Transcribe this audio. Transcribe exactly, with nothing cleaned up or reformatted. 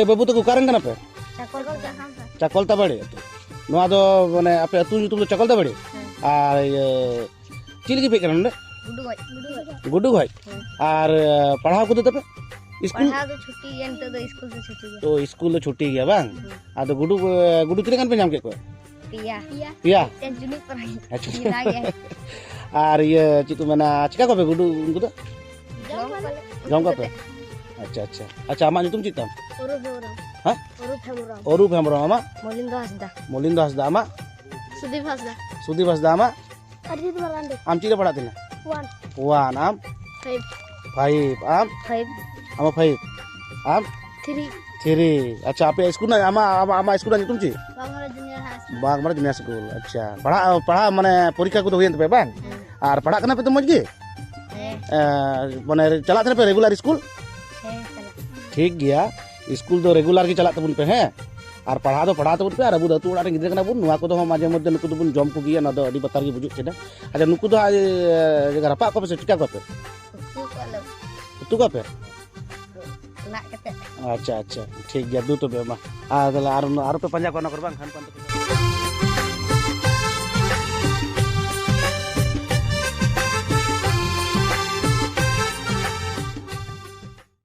ᱮ ᱵᱟᱹᱵᱩ ᱛᱟᱠᱚ ᱚᱠᱟᱨᱮᱱ ᱠᱟᱱᱟ ᱯᱮ? ᱪᱟᱠᱚᱞ ᱡᱟᱦᱟᱸ᱾ ᱪᱟᱠᱚᱞᱛᱟᱵᱟᱲᱤ ᱟᱹᱛᱩ᱾ ᱱᱚᱣᱟ ᱫᱚ ᱢᱟᱱᱮ ᱟᱯᱮ ᱟᱹᱛᱩ ᱧᱩᱛᱩᱢ ᱫᱚ ᱪᱟᱠᱚᱞᱛᱟᱵᱟᱲᱤ? ᱦᱮᱸ᱾ ᱟᱨ ᱤᱭᱟᱹ ᱪᱮᱫ ᱞᱟᱹᱜᱤᱫ ᱯᱮ ᱦᱮᱡ ᱠᱟᱱᱟ ᱱᱚᱰᱮ? ᱜᱩᱰᱩ ᱜᱚᱡ᱾ ᱜᱩᱰᱩ ᱜᱚᱡ᱾ ᱦᱮᱸ᱾ ᱟᱨ ᱯᱟᱲᱦᱟᱣ ᱠᱚᱫᱚ ᱛᱟᱯᱮ? ᱤᱥᱠᱩᱞ? ᱯᱟᱲᱦᱟᱣ ᱫᱚ ᱪᱷᱩᱴᱤ ᱜᱮᱭᱟ, ᱱᱤᱛᱚᱜ ᱫᱚ ᱤᱥᱠᱩᱞ ᱫᱚ ᱪᱷᱩᱴᱤ ᱜᱮᱭᱟ᱾ ᱛᱚ ᱤᱥᱠᱩᱞ ᱫᱚ ᱪᱷᱩᱴᱤ ᱜᱮᱭᱟ ᱵᱟᱝ? ᱦᱮᱸ᱾ ᱟᱫᱚ ᱜᱩᱰᱩ, ᱜᱩᱰᱩ ᱛᱤᱱᱟᱹᱜ ᱜᱟᱱ ᱯᱮ ᱧᱟᱢ ᱠᱮᱫ ᱠᱚᱣᱟ? ᱯᱮᱭᱟ᱾ ᱯᱮᱭᱟ? ᱢᱤᱫᱴᱮᱱ ᱡᱩᱱᱤ ᱯᱟᱨᱟᱭ᱾ ᱟᱪᱪᱷᱟ᱾ ᱜᱤᱫᱽᱨᱟᱹ ᱜᱮ᱾ ᱟᱨ ᱤᱭᱟᱹ ᱪᱮᱫ ᱠᱚ ᱢᱮᱱᱟ, ᱪᱮᱠᱟ ᱠᱚᱣᱟ ᱯᱮ ᱜᱩᱰᱩ ᱩᱱᱠᱩ ᱫᱚ? ᱡᱚᱢ ᱠᱚᱣᱟᱞᱮ᱾ ᱡᱚᱢ ᱠᱚᱣᱟ ᱯᱮ? ᱟᱪᱪᱷᱟ, ᱟᱪᱪᱷᱟ᱾ ᱟᱪᱪᱷᱟ, ᱟᱢᱟᱜ ᱧᱩᱛᱩᱢ ᱪᱮᱫ ᱛᱟᱢ? ᱚᱨᱩᱯ ᱦᱮᱢᱵᱨᱚᱢ᱾ ᱦᱮᱸ? ᱚᱨᱩᱯ ᱦᱮᱢᱵᱨᱚᱢ᱾ ᱚᱨᱩᱯ ᱦᱮᱢᱵᱨᱚᱢ, ᱟᱢᱟᱜ? ᱢᱚᱞᱤᱱᱫᱚ ᱦᱟᱸᱥᱫᱟ᱾ ᱢᱚᱞᱤᱱᱫᱚ ᱦᱟᱸᱥᱫᱟ, ᱟᱢᱟᱜ? ᱥᱩᱫᱤᱯ ᱦᱟᱸᱥᱫᱟ᱾ ᱥᱩᱫᱤᱯ ᱦᱟᱸᱥᱫᱟ, ᱟᱢᱟᱜ? ᱟᱨᱡᱤᱛ ᱢᱟᱨᱟᱱᱰᱤ᱾ ᱟᱢ ᱪᱮᱫ ᱨᱮ ᱯᱟᱲᱦᱟᱜ ᱛᱟᱦᱮᱱᱟ? ᱚᱣᱟᱱ᱾ ᱚᱣᱟᱱ, ᱟᱢ? ᱯᱷᱟᱭᱤᱵ᱾ ᱯᱷᱟᱭᱤᱵ, ᱟᱢ? ᱯᱷᱟᱭᱤᱵ᱾ ᱟᱢᱟᱜ ᱯᱷᱟᱭᱤᱵ, ᱟᱢ? ᱛᱷᱨᱤ᱾ ᱛᱷᱨᱤ᱾ ᱟᱪᱪᱷᱟ, ᱟᱯᱮᱭᱟᱜ ᱤᱥᱠᱩᱞ ᱨᱮᱱᱟᱜ, ᱟᱢᱟᱜ, ᱟᱢᱟᱜ, ᱟᱢᱟᱜ ᱤᱥᱠᱩᱞ ᱨᱮᱱᱟᱜ ᱧᱩᱛᱩᱢ ᱪᱮᱫ? Bagmara junior high school. Bagmara junior school, ᱟᱪᱪᱷᱟ᱾ ᱯᱟᱲᱦᱟᱜ, ᱯᱟᱲᱦᱟᱜ ᱢᱟᱱᱮ ᱯᱚᱨᱤᱠᱠᱷᱟ ᱠᱚᱫᱚ ᱦᱩᱭᱮᱱ ᱛᱟᱯᱮᱭᱟ ᱵᱟᱝ? ᱦᱮᱸ᱾ ᱟᱨ ᱯᱟᱲᱦᱟᱜ ᱠᱟᱱᱟ ᱯᱮ ᱛᱚ ᱢᱚᱡᱽ ᱜᱮ? ᱦᱮᱸ᱾ ᱮ, ᱢᱟᱱᱮ ᱪᱟᱞᱟᱜ ᱛᱟᱦᱮᱱᱟ ᱯᱮ ᱨᱮᱜᱩᱞᱟᱨ ᱤᱥᱠᱩᱞ? ᱦᱮᱸ, ᱪᱟᱞᱟᱜ᱾ ᱴᱷᱤᱠ ᱜᱮᱭᱟ, ᱤᱥᱠᱩᱞ ᱫᱚ ᱨᱮᱜᱩᱞᱟᱨ ᱜᱮ ᱪᱟᱞᱟᱜ ᱛᱟᱵᱚᱱ ᱯᱮ, ᱦᱮᱸ? ᱟᱨ ᱯᱟᱲᱦᱟᱣ ᱫᱚ ᱯᱟᱲᱦᱟᱣ ᱛᱟᱵᱚᱱ ᱯᱮ, ᱟᱨ ᱟᱵᱚ ᱫᱚ ᱟᱹᱛᱩ ᱚᱲᱟᱜ ᱨᱮᱱ ᱜᱤᱫᱽᱨᱟᱹ ᱠᱟᱱᱟ ᱵᱚᱱ, ᱱᱚᱣᱟ ᱠᱚᱫᱚ ᱦᱚᱸ ᱢᱟᱡᱷᱮ ᱢᱚᱫᱽᱫᱷᱮ ᱱᱩᱠᱩ ᱫᱚᱵᱚᱱ ᱡᱚᱢ ᱠᱚᱜᱮᱭᱟ, ᱱᱚᱣᱟ ᱫᱚ ᱟᱹᱰᱤ ᱵᱟᱛᱟᱨ ᱜᱮ ᱵᱩᱡᱩᱜ ᱛᱟᱦᱮᱱᱟ᱾ ᱟᱪᱪᱷᱟ, ᱱᱩᱠᱩ ᱫᱚ ᱦᱟᱸᱜ, ᱮ, ᱨᱟᱯᱟᱜ ᱠᱚᱣᱟ ᱯᱮ ᱥᱮ ᱪᱤᱠᱟ ᱠᱚᱣᱟ ᱯᱮ? ᱩᱛᱩ ᱠᱚᱣᱟᱞᱮ᱾ ᱩᱛᱩ ᱠᱚᱣᱟ ᱯᱮ? ᱞᱟᱜ ᱠᱟᱛᱮ᱾ ᱟᱪᱪᱷᱟ, ᱟᱪᱪᱷᱟ, ᱴᱷᱤᱠ ᱜᱮᱭᱟ, ᱫᱩ ᱛᱚᱵᱮ ᱢᱟ᱾ ᱟᱨ ᱛᱟᱦᱚᱞᱮ ᱟᱨ, ᱟᱨᱚ ᱯᱮ ᱯᱟᱸᱡᱟ ᱠᱚᱣᱟ ᱚᱱᱟ ᱠᱚᱨᱮ ᱵᱟᱝ? ᱠᱷᱟᱱ ᱯᱟᱱᱛᱮ ᱠᱚ᱾